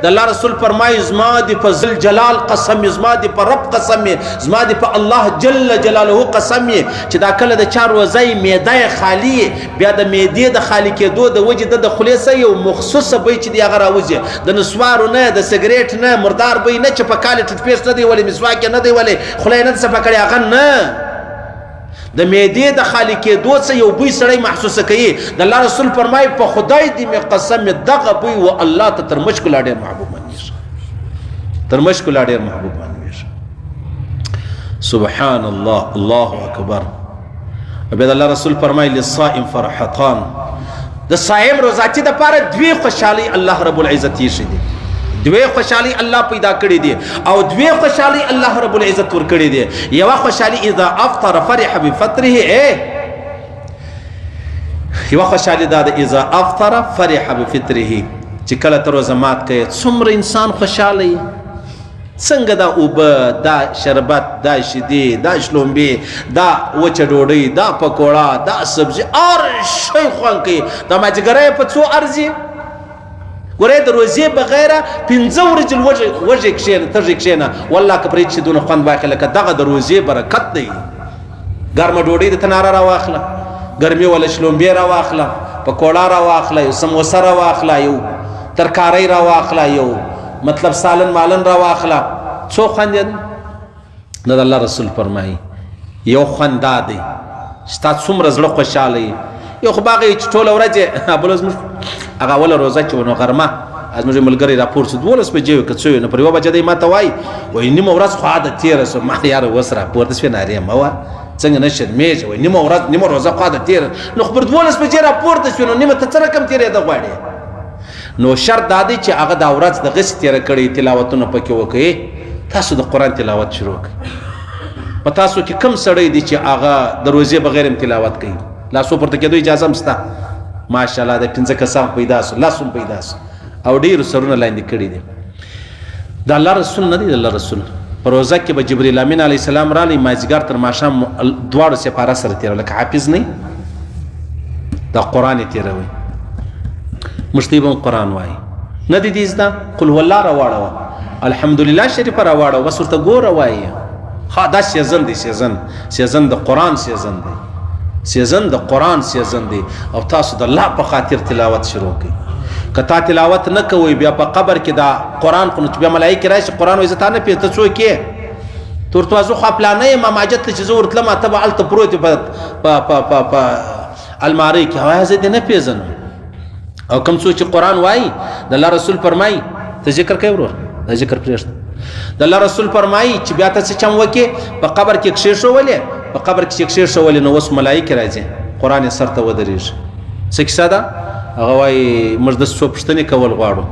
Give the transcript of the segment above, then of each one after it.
د الله رسول فرمایي زما دې په ذل جلال قسم، زما دې په رب قسم، زما دې په الله جل جلاله قسم چې دا کله د چا روزه یې معده یې خالي، بیا د معدې د خالي کېدو د وجې د خولې څخه یو مخصوصه بوی چې دی هغه راوځي، د نسوارو نه، د سګرېټ نه، مردار بوی نه چې په کال یې ټوټپېسټ نه دی ولې، مسواک یې نه دی ولې، خوله یې نه ده صفا کړې، هغه نه، د معدې د خالي کېدو څخه یو بوی سړی محسوسه کوي. د الله رسول فرمایي په خدای دې مې قسم دغه بوی و الله ته تر مشکو لا ډېر محبوب معلومېږي، تر مشکو لا ډېر محبوب معلومېږي. سبحان الله، الله اکبر. بیا د الله رسول فرمایي للصائم فرحتان، د صائم روزاتي دپاره دوې خوشحالۍ الله رب العزت ایښي دي، دوې خوشحالۍ الله پیدا کړې دي او دوې خوشحالۍ الله رب العزت ورکړې دي. یوه خوشحالي اذا افطر فرح بفطره، یوه خوشحالي دا ده اذا افطر فرح بفطره، چې کله ته روزه مات کوې څومره انسان خوشحاله وي، څنګه دا اوبه، دا شربت، دا شیدې، دا شلومبې، دا وچه ډوډۍ، دا پکوړه، دا سبزي، هر شی خوند کوي. دا مازدیګری په څو ارزي؟ ګورې د روزې بغیره 5 ورځې وږې کښېنه، تږې کښېنه، والله که پرې چې دونه خوند واخلې لکه دغه د روزې برکت دی. ګرمه ډوډۍ د تناره راواخله، ګرمي وله شلومبې راواخله، پکوړه راواخله، یو سموسه راواخله، یو ترکاری راواخله، یو مطلب سالن مالن راواخله، څو خوند یې دی؟ نه د الله رسول فرمایي یو خوند دا دی چې تا څومره زړه خوشحاله یي. یو خو به هغه چې ټوله ورځ یې بل ورځ موږ هغه اوله روزه چې وه نو غرمه زموږ ملګری راپور شو 12 بجې وې که څه وې، نو پر 1 بجه دی ما ته وایي وایي نیمه ورځ خو عاده تېره شوه. ما یاره اوس راپورته شوې نارې مه وه، څنګه نه شرمېږې؟ وایي نیمه ورځ نیمه روزه خو عاده تېره، نو خو پر 12 بجې راپورته شوې نو نیمه ته څه رقم تېرېده غواړې؟ نو شرط دا دی چې هغه دا ورځ دغسې تېره کړي، تلاوتونه پکې وکړي. تاسو د قرآن تلاوت شروع کړئ. په تاسو کې کم سړی دی چې هغه د روزې بغیر هم تلاوت کوي؟ لاسو پورته کېدو اجازه هم شته. ماشاءالله د 5 کسان پیدا سو، لاس هم پیدا سو او ډېرو سرونه لاندې کړي دي. د الله رسول نه دی، د الله رسول په روزه کې به جبرئیل امین علیه السلام رالی مازدیګر تر ماښام دواړو سپاره سره تېرول، لکه حافظ نه دا قرآن یې تېروي. موږ ته به هم قرآن وایي، نه دی دې زده، قل هو الله راواړوه، الحمدلله شریفه راواړوه، بس ورته ګوره وایي. ښه دا season دی، season، season د قرآن season دی، season د قرآن season دی. او تاسو د الله په خاطر تلاوت شروع کړئ. که تا تلاوت نه کوئ بیا په قبر کې دا قرآن خو نو چې بیا ملایکې راشي قرآن وایي زه تا نه پېژنم، ته څوک یې؟ ته ورته وایه زه خو پلانه یم، ماجت ته چې زه ورتلم ته به هلته پروت یې په المارۍ کې، وایه زه دې نه پېژنم. او کوم څوک چې قرآن وایي د الله رسول فرمایي ته ذکر کوې ورور، دا ذکر پرېږده. د الله رسول فرمایي چې بیا ته څه چم وکې؟ په قبر کې کښېښولې، په قبر کې چې کښېښولې نو اوس ملایکې راځي قرآن یې سر ته ودرېږي. څه کیسه ده؟ هغه وایي موږ داسې څو پوښتنې کول غواړو.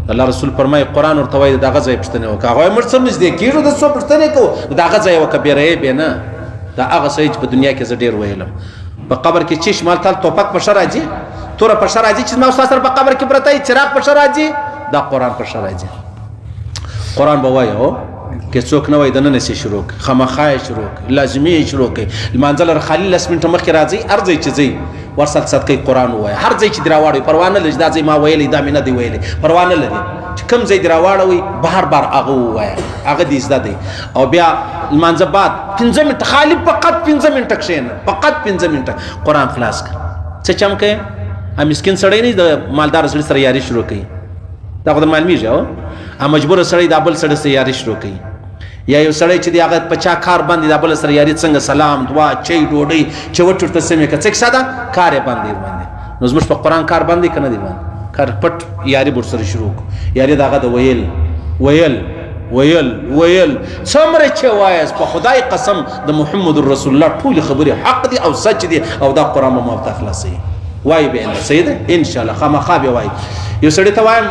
د الله رسول فرمایي قرآن ورته وایي د هغه ځای پوښتنې وکړه. هغه وایي موږ څه نږدې کېږو د څو پوښتنې کوو، د هغه ځای وکړه، بې رایې بې نه. دا هغه څه چې په دنیا کې زه ډېر ویلم. په قبر کې چې شمال تل توپک په ښه راځي، توره په ښه راځي چې زما استاد سره په قبر کې پرته یي، څراغ په ښه راځي، دا قرآن په ښه راځي. قرآن به وایي هو که څوک نه وایي دننه سي شروع کړي، خامخا یې شروع کړي، لازمي یې شروع کړي. لمانځه لره خالي 10 منټه مخکې راځئ، هر ځای چې ځئ ورسره صدقې قرآن ووایه، هر ځای چې دې راواړوي پروا نه لري چې دا ځای ما ویلی دا مې نه دی ویلی، پروا نه لري چې کوم ځای دې راواړوي بار بار هغه ووایه، هغه دې زده دی. او بیا لمانځه بعد 5 منټه خالي فقط 5 منټه کښېنه، فقط 5 منټه قرآن خلاص کړه. څه چم کوې؟ مسکین سړی نه د مالدار سړي سره یاري شروع کوي، دا خو در معلومیږي. او مجبور سړی دا بل سړي سره یاري شروع کوي، یا یو سړی چې دی هغه په چا کار باندې دا بل سره یاري څنګه سلام دعا چای ډوډۍ چې وټ ورته سمې که څه کیسه ده، کار یې باندې باندې. نو زموږ په قرآن کار باندې که نه دی باندې کار پټ یاري به ورسره شروع کړو. یاري د هغه د ویل ویل ویل ویل څومره چې وایاست په خدای قسم د محمد رسول الله ټولې خبرې حق دي او سچ دي، او دا قرآن به ما ته خلاصوي. وایي به نه صحیح ده انشاءالله، خامخا به وایي. یو سړي ته وایم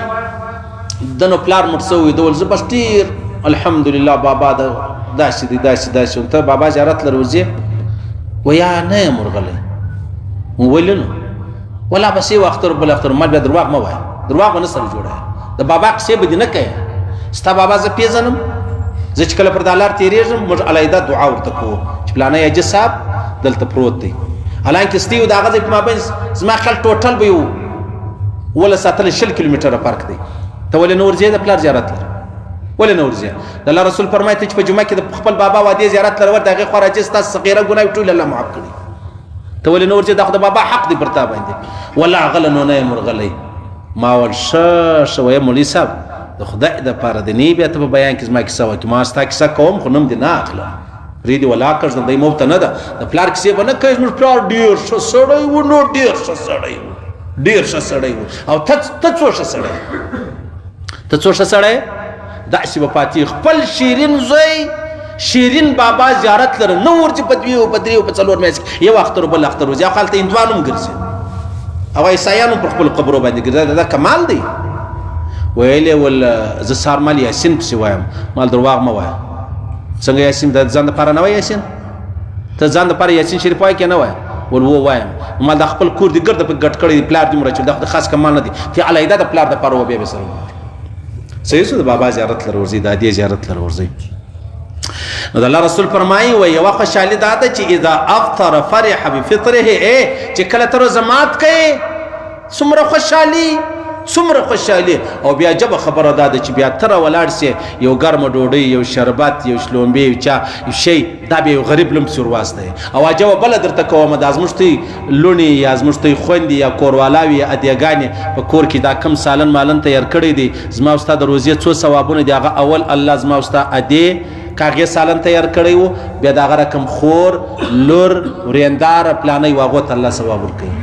د نو پلار مړ شوی دی، ول زه بس ډېر الحمدلله بابا د داسې دی داسې داسې، ته بابا زیارت لره ورځې؟ ویا نه یم ورغلی. ولې نو؟ ولا بس یو اختر بل اختر. مال بیا درواغ مه وایه، درواغ به نه سره جوړوې، د بابا قصې به دې نه کوې. ستا بابا زه پېژنم، زه چې کله پر دا لار تېرېږم موږ علیحده دعا ورته کوو چې پلانی حاجي صاحب دلته پروت دی. حالانکه ستې او د هغه ځای په مابین زما خیال ټوټل به یو 17 18 20 کیلومتره فرق دی. ته ولې نه ورځې د پلار زیارت لره؟ ولې نه ورځې؟ د الله رسول فرمایي ته چې په جمعه کې د خپل بابا وادي زیارت لره ور د هغې خوا راځي، ستا صغیره ګناه ټول الله معاف کړي. ته ولې نه ورځې؟ دا خو د بابا حق دی پر تا باندې. ولا هغه له نو نه یم ورغلی. ما ول ښه ښه ویم مولوي صاحب د خدای دپاره د نه بیا ته په بیان کې زما کیسه وکړي. ما ستا کیسه کوم خو نوم دې نه اخلم، پرېږدي ولا کړ دی مو ته نه ده. د پلار کیسې به نه کوې، زموږ پلار ډېر ښه سړی و، نو ډېر ښه سړی و، ډېر ښه سړی و. او ته څو ښه سړی، ته څو ښه سړی؟ داسې به پاتې خپل شیرین زوی شیرین بابا زیارت لره نه ورځي په دویو په دریو په څلور میاشت کې یو اختر بل اختر ورځي، هغه هلته هندوان هم ګرځي او عیسایان هم پر خپلو قبرو باندې ګرځي. دا کمال دی. ویل یې ول زه سهار مال یاسین پسې وایم. مال درواغ مه وایه. څنګه یاسین؟ د ځان دپاره نه وایي یاسین؟ ته ځان دپاره یاسین شریف وایې که نه وایې؟ ول و وایم. مال د خپل کور دې ګرده په ګډ کړی دی، پلار دې مو راچول، دا خو د خاص کمال نه دی، ته علیحده د پلار دپاره وبیا به سره وکړي. صحیح سو. د بابا زیارت لره ورځي، د ادې زیارت لره ورځي. نو د الله رسول فرمایي و یوه خوشحالي دا ده چې اذا افطر فرح بفطره، ای چې کله ته روزه مات کوې څومره خوشحالي، څومره خوشحالي. او بیا عجبه خبره دا ده چې بیا ته راولاړ سې یو ګرمه ډوډۍ، یو شربت، یو شلومبې، یو چا، یو شی، دا بیا یو غریب لم پسې ورواستوي. او عجبه بله درته کومه، دا زموږ تی لوڼې یا زموږ تی خویندې یا کوروالاوې یا ادیګانې په کور کې دا کم سالن مالن تیار کړی دی، زما او ستا د روزې څو ثوابونه دي. هغه اول الله زما او ستا ادې کاغې سالن تیار کړی و، بیا د هغه رقم خور، لور، ورېنداره، پلانی و، هغو ته الله ثواب ورکوي.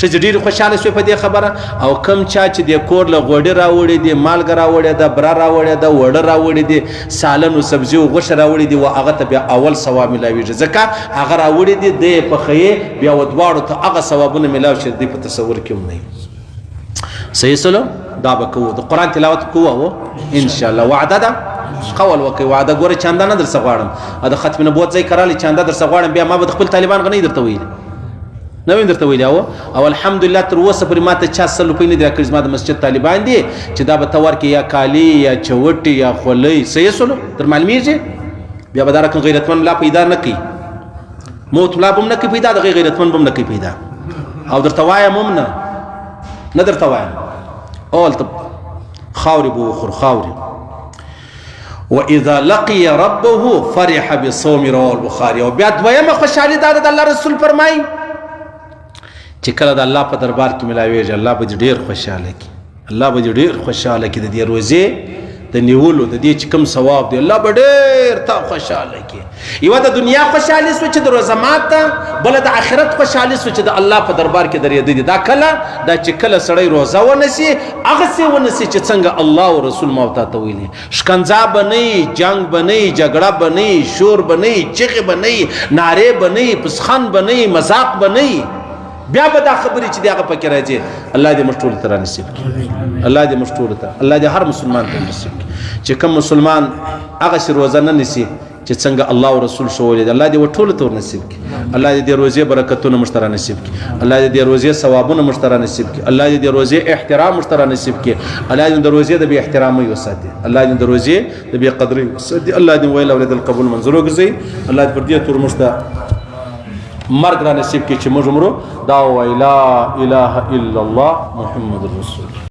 ښځې ډېرې خوشحاله شوې په دې خبره. او کم چا چې دې کور له غوړي راوړي دي، مالګه راوړې ده، بره راوړې ده، وړه راوړي دي، سالن او سبزي او غوښه راوړي دي، و هغه ته بیا اول ثواب ملاویږي، ځکه هغه راوړي دي، دی یې پخوي، بیا و دواړو ته هغه ثوابونه ملاو چې د دوی په تصور کې هم نه وي. صحیح سلو. دا به کوو، د قرآن تلاوت کوو او ان شاء الله. وعده ده، قول وکړئ، وعده. ګوره چنده نه درڅه غواړم، د ختم نبوت ځای کرالی چنده درڅه غواړم، بیا ما به د خپل طالبان غنۍ درته ویلي نه ویم درته ویلي. او الحمدلله تر اوسه پورې ما ته چا 100 روپۍ نه دي راکړي. زما د مسجد طالبان دي چې دا به ته ورکړې یا کالي یا چوټې یا خولۍ. صحیح سولو در معلومیږي. بیا به دا رقم غیرتمن ملا پیدا نه کوي، موت ملا به هم نه کوي پیدا، دغه غیرتمن به هم نه کوي پیدا. او درته وایم هم نه، نه درته وایم، اول ته خاورې به وخور خاورې. واذا لقي ربه فرح بصوم، رواه البخاري. او بیا دویمه خوشحالي دا ده د الله رسول فرمایي چې کله د الله په دربار کې ملاویږي، الله به دې ډېر خوشحاله کړي، الله به دې ډېر خوشحاله کړي. د دې روزې د نیولو د دې چې کوم ثواب دی، الله به ډېر تا خوشحاله کړي. یوه د دنیا خوشحالي سوه چې د روزه مات ده، بله د آخرت خوشحالي سوه چې د الله په دربار کې درېده دي. دا کله دا چې کله سړی روزه ونیسي، هغسې ونیسي چې څنګه الله او رسول ما او تا ته ویلي. ښکنځا به نه وي، جنګ به نه وي، جګړه به نه وي، شور به نه وي، چغې به نه وي، نارې به نه وي، پسخند به نه وي، مذاق به نه وي. بیا به دا خبرې چې دی هغه پکې راځي. الله دې موږ ټولو ته را نصیب کړي، الله دې موږ ټولو ته، الله دې هر مسلمان ته نصیب کړي چې کوم مسلمان هغسې روزه نه نیسي چې څنګه الله او رسول ښوولې ده، الله دې ټولو ته ورنصیب کړي. الله دې د روزې برکتونه موږ ته را نصیب کړي، الله دې د روزې ثوابونه موږ ته را نصیب کړي، الله دې د روزې احترام موږ ته را نصیب کړي، الله دې د روزې د بې احترامۍ وساتي، الله دې د روزې د بې قدرۍ وساتي. الله دې ویل اورېدل قبول منظور وګرځوي. الله دې پر دې تور موږ ته مرګ را نصیب کړي چې موږ مرو دا وایي لا اله الا الله محمد رسول.